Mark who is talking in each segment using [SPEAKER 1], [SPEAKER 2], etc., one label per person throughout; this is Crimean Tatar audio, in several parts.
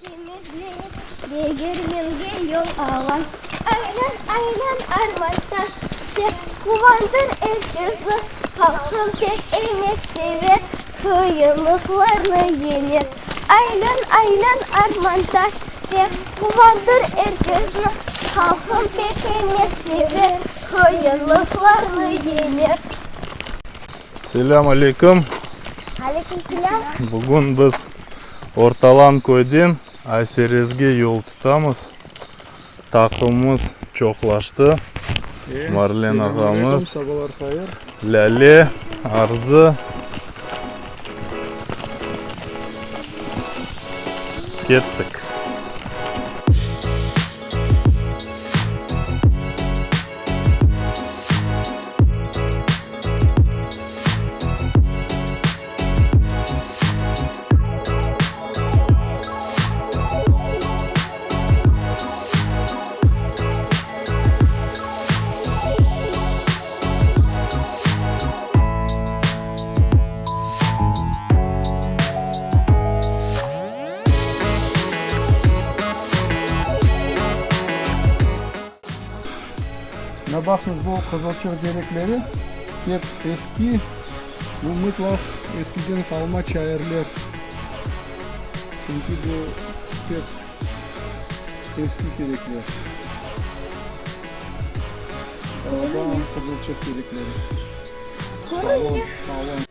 [SPEAKER 1] Temizleyip degirmenge yol ala. Aylan, aylan, arman taş, sen quvandır er kesni, Halqım pek emek sever, qıyınlıqlarnı yeñer. Aylan, aylan, arman taş, sen quvandır er kesni, Halqım pek emek sever, qıyınlıqlarnı yeñer.
[SPEAKER 2] Selâm aleyküm!
[SPEAKER 1] Aleyküm selâm!
[SPEAKER 2] Bugün biz Ortalan köyden Ayserezge yol tutamız. Taqımımız çoqlaştı. Marlen ağamız, Lâle, Arzı. Kettik.
[SPEAKER 3] Mına baqıñız, bu qızılçıq terekleri pek eski, bu mıtlaq eskiden qalma çayırler. Çünki bu pek eski terekler. Balaban qızılçıq terekleri. Qalın, qalın.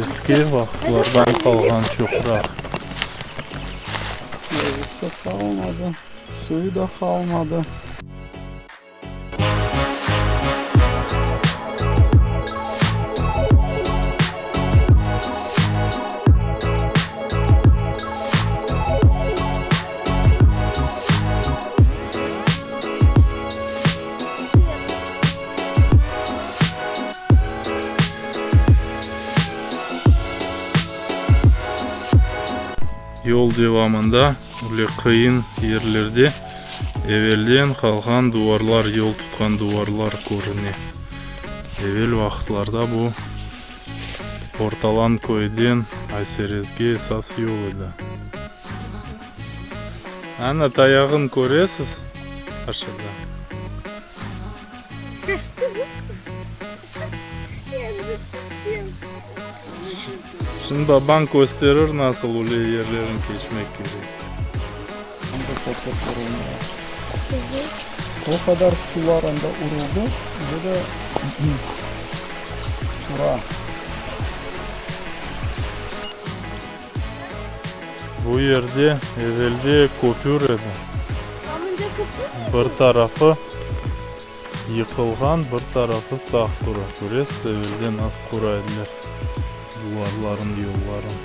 [SPEAKER 2] Eski vaqıtlardan qalğan çoqraq.
[SPEAKER 3] Yazısı qalmadı, suyu da qalmadı.
[SPEAKER 2] Yol devamında öyle qıyın yerlerde evelden qalğan duvarlar, yol tutqan duvarlar körüne. Evel vaqıtlarda bu Ortalan köyden Ayserezge esas yol edi. Ana, tayağın köresiz aşağıda.
[SPEAKER 1] Şaştıñızmı? Endi tüstem.
[SPEAKER 2] Şimdi babañ kösterir nasıl öyle yerlerin keçmek kerek.
[SPEAKER 3] Anda toprak urulmaya. O qadar sular anda uruldı, bu da tura.
[SPEAKER 2] Bu yerde evelde köpür edi. Bir tarafı yıqılğan, bir tarafı sağ tura. Köresiz, evelde nasıl qura ediler duvarların, yolların.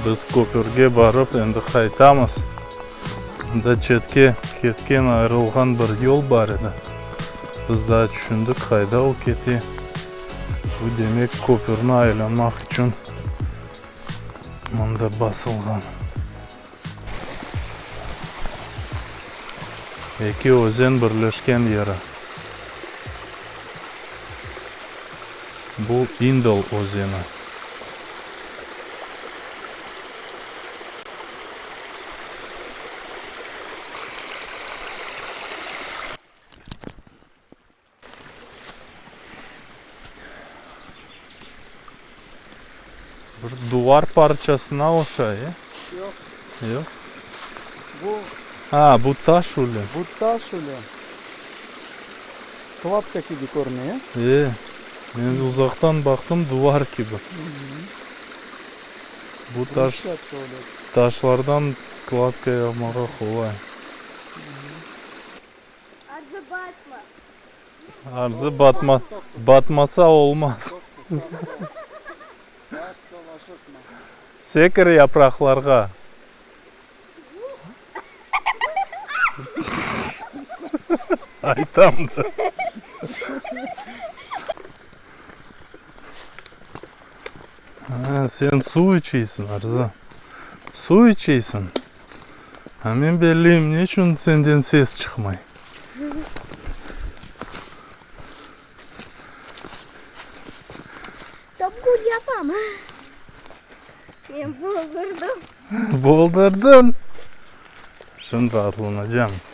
[SPEAKER 2] Biz köpürge barıp, endi qaytamız. Mında çetke ketken, ayırılğan bir yol bar edi. Biz daa tüşündik, qayda o kete. Bu, demek, köpürni aylanmaq içün mında basılğan. Eki özen birleşken yeri. Bu İndol özeni. Bir duvar parçasına oşay, e?
[SPEAKER 3] Yoq.
[SPEAKER 2] Yoq?
[SPEAKER 3] Bu.
[SPEAKER 2] A, bu taş öyle.
[SPEAKER 3] Bu taş öyle. Kladka kibi körüne, e?
[SPEAKER 2] E, men uzaqtan baqtım, duvar kibi. Bu taş, taşlardan kladka yapmağa qolay.
[SPEAKER 1] Arzı batma.
[SPEAKER 2] Arzı batma, batmasa olmaz. Sekir yapraqlarğa. Aytam da. Sen suv içeysiñ, Arzı. Suv içeysiñ. A men belleyim, ne içün senden ses çıqmay?
[SPEAKER 1] Top gol yapam. Men boldurdım.
[SPEAKER 2] Boldurdıñ. Şimdi atlanacamız.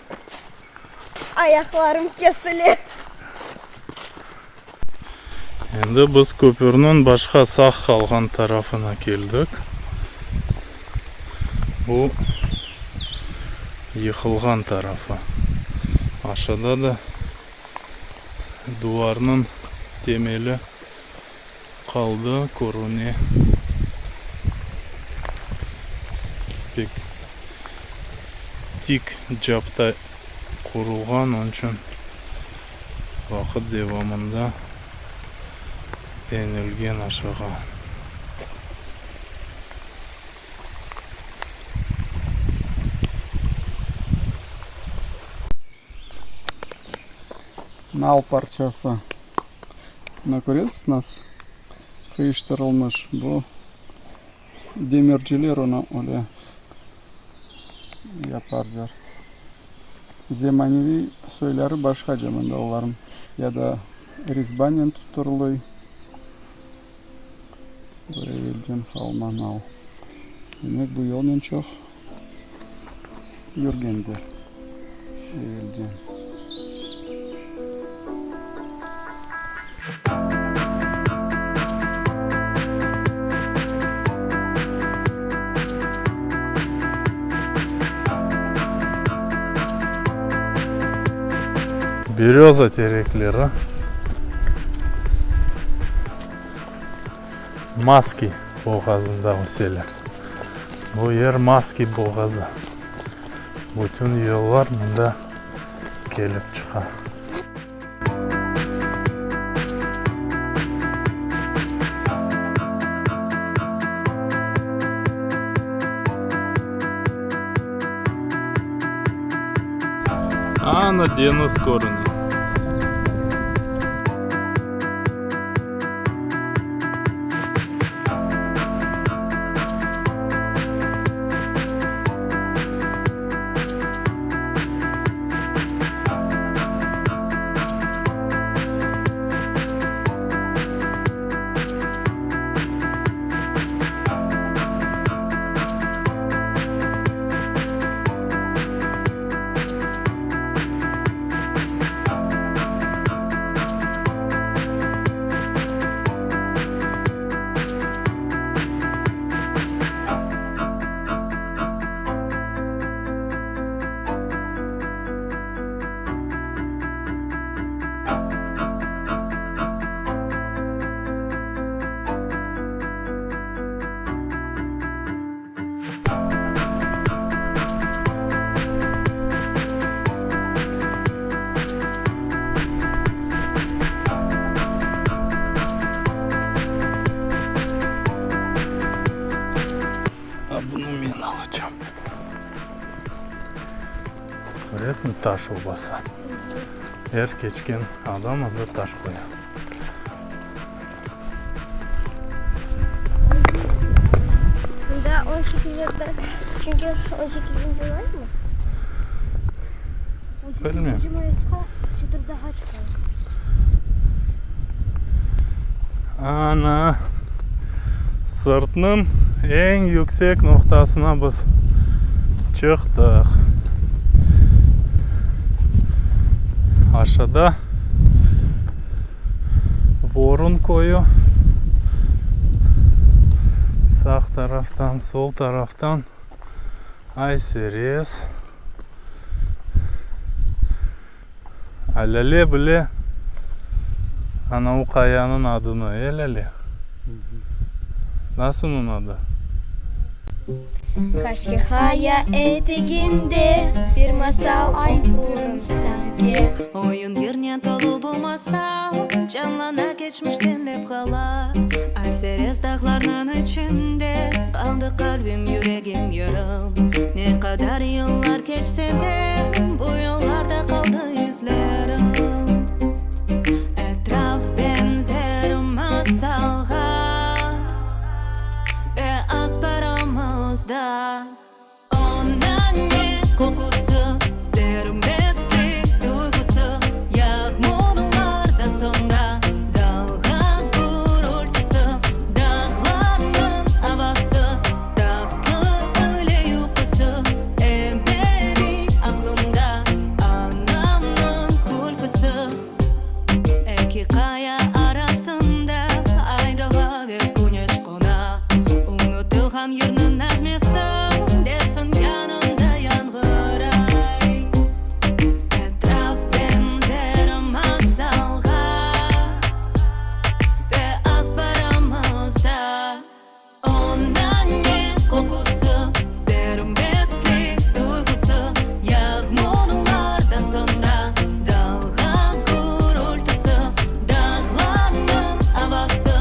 [SPEAKER 1] Ayaqlarım kesile.
[SPEAKER 2] Endi biz köpürniñ başqa sağ qalğan tarafına keldik. Bu yıqılğan tarafı. Aşağıda da duvarnıñ temeli qaldı, körüne. Pek tik capta qurulğan, onıñ içün vaqıt devamında enilgen aşağı.
[SPEAKER 3] Nal parçası. Mına köresiz nasıl qıyıştırılmış. Bu demirciler onı öyle yaparlar. Zemaneviy soyları başqaca mında olarnıñ, ya da rezbanen tutturılıy. Bu evelden qalma nal. Demek, bu yolnen çoq yürgenler evelden.
[SPEAKER 2] Beröza terekleri Maski boğazında öseler. Bu yer Maski boğazı. Bütün yollar mında kelip çıqa. Ana deñiz körüne. A bunı men alacam. Köresiñ, taş obası. Er keçken adam anda taş qoya.
[SPEAKER 1] Mında 18 yılda, çünki 18 may mı?
[SPEAKER 2] Bilmem.
[SPEAKER 1] Mayısqa Çıtırdağa çıqalım.
[SPEAKER 2] Ana, sırtnıñ eñ yüksek noqtasına biz çıqtıq. Aşağıda Vorun köyü, sağ taraftan, sol taraftan Ayserez. Lâle bile ana o qayanıñ adını, e, Lâle? Nasıl onıñ adı?
[SPEAKER 1] Qaşqaya eteginde bir masal aytırım sizge.
[SPEAKER 4] Oyun yırnen tolu bu masal, Canlana keçmişten levhalar. Ay-Serez dağlarnıñ içinde Qaldı qalbim, yüregim, yırım. Ne qadar yıllar keçse de. qoqusı, Serbestlik duyğusı, Yağmurlardan soñra dalğa gürültisi, Dağlarnıñ avası, tatlı üyle yuqusı, Ebediy aqlımda anamnıñ külküsi. Eki qaya arasında ay doğa ve küneş qona, Unutılğan yırnıñ nağmesi dersiñ yanımda yañğıray. Etraf beñzer masalğa ve azbarımızda. O nane qoqusı, serbestlik duyğusı, Yağmurlardan soñra dalğa gürültisi, Dağlarnıñ avası,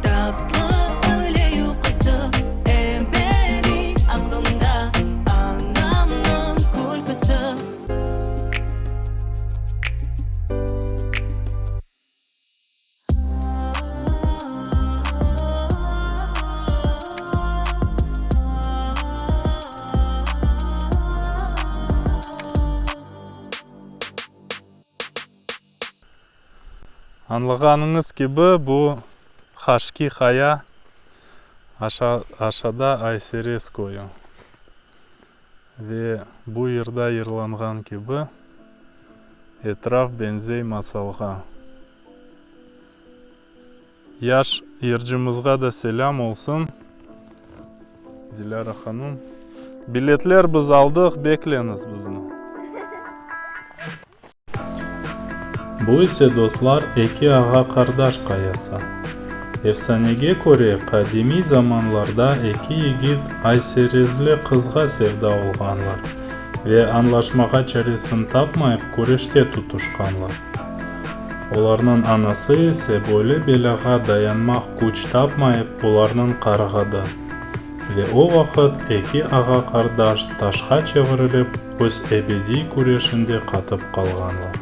[SPEAKER 4] tatlı üyle yuqusı, Ebediy aqlımda anamnıñ külküsi.
[SPEAKER 2] Añlağanıñız kibi, bu Haşki Qaya, aşağıda Ayserez köyü. Ve bu yırda yırlanğan kibi, etraf beñzey masalğa. Yaş yırcımızğa da selâm olsun, Dilâra hanım. Biletler biz aldıq, bekleñiz bizni. Bu ise, dostlar, Eki ağa-qardaş qayası. Efsanege köre, qadimiy zamanlarda eki yigit Ayserezli qızğa sevda olğanlar ve añlaşmağa çaresini tapmayıp küreşte tutuşqanlar. Olarnıñ anası ise böyle belâğa dayanmaq küç tapmayıp olarnıñ qarğadı. Ve o vaqıt eki ağa-qardaş taşqa çevirilip, öz ebediy küreşinde qatıp qalğanlar.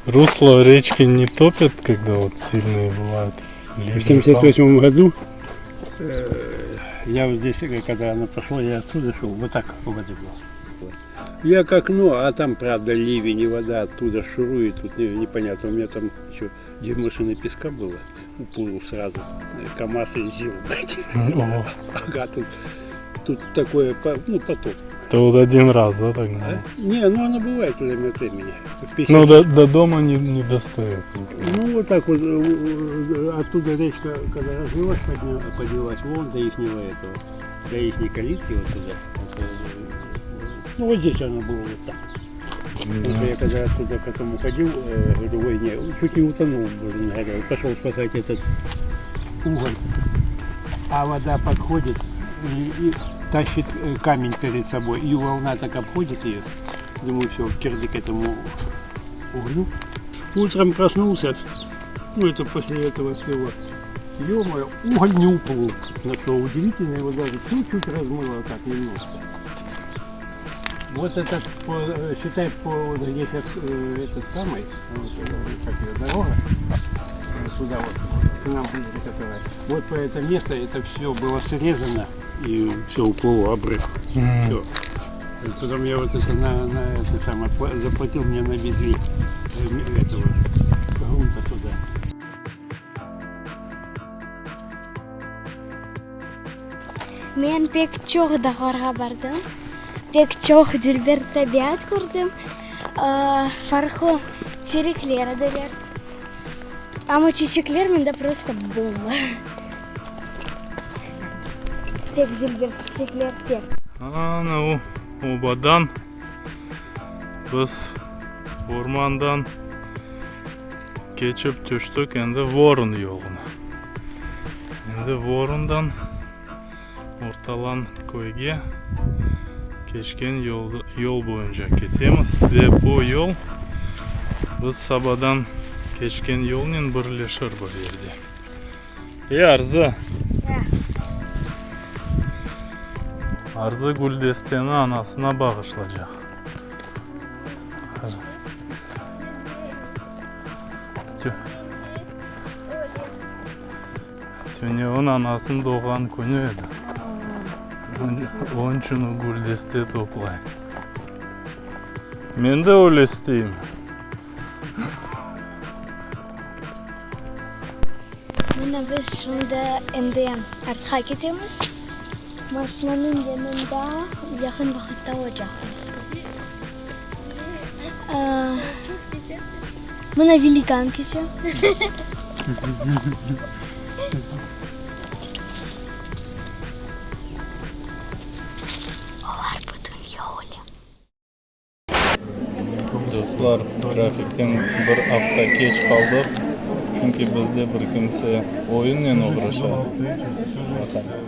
[SPEAKER 2] Русло речки не топит, когда вот сильные бывают
[SPEAKER 5] ливни? В 78 году э, я вот здесь, э, когда она пошла, я отсюда шел, вот так воды было. Я к окну, а там, правда, ливень и вода оттуда шурует, тут непонятно. У меня там еще две машины песка было, уплыл сразу, КамАЗ и ЗИЛ, блядь. Ага, тут, тут такое, ну, потоп.
[SPEAKER 2] Это вот один раз, да, так было?
[SPEAKER 5] А? Не, ну она бывает время от времени.
[SPEAKER 2] 50... Ну, до, до дома не, не достает
[SPEAKER 5] никогда. Ну, вот так вот, э, э, оттуда речка, когда разлилась, подняла, поднялась вон до ихнего этого, до ихней калитки вот туда. Вот, э, ну, вот здесь она была вот так. Потому что я когда оттуда к этому ходил, говорю, ой, не, чуть не утонул, блин, говорю, пошел спасать этот уголь. А вода подходит и, и тащит камень перед собой, и волна так обходит ее. Думаю, все, кирдык этому углю. Утром проснулся, ну это после этого всего. Ё-моё, уголь не уплыл. На что удивительно, его даже чуть-чуть размыло так немножко. Вот этот, по, э, считай, по, вот где сейчас э, этот самый, вот, э, как ее, дорога, сюда вот, к нам ближе, которая. Вот по это место это все было срезано и все уплыло, обрыв. Mm. Все. Потом я вот это на, на это самое заплатил, мне навезли этого грунта туда.
[SPEAKER 1] Men pek çoq dağlarğa bardım, pek çoq dülber tabiat kördim, farqlı terekler ediler. Amma çiçekler mında prosto bomba. Pek dülber çiçekler, pek.
[SPEAKER 2] Ana o obadan biz ormandan keçip tüştik endi Vorun yoluna. Endi Vorundan Ortalan köyge keçken yol boyunca ketemiz ve bu yol biz sabadan keçken yolnen birleşir bir yerde. Ey, Arzı! Arzı güldesteni anasına bağışlacaq. Tünevin anasınıñ doğğan künü edi. Onıñ içün o güldeste toplay. Men de öyle isteyim.
[SPEAKER 1] Mına biz şimdi endi artqa ketemiz. Maşinanıñ yanında yaqın vaqıtta olacaqmız. Mına velikan kete. Olar bütün yol.
[SPEAKER 2] Dostlar, grafikten bir afta keç qaldıq, çünki bizde bir kimse oyunnen oğraşa. Baqañız.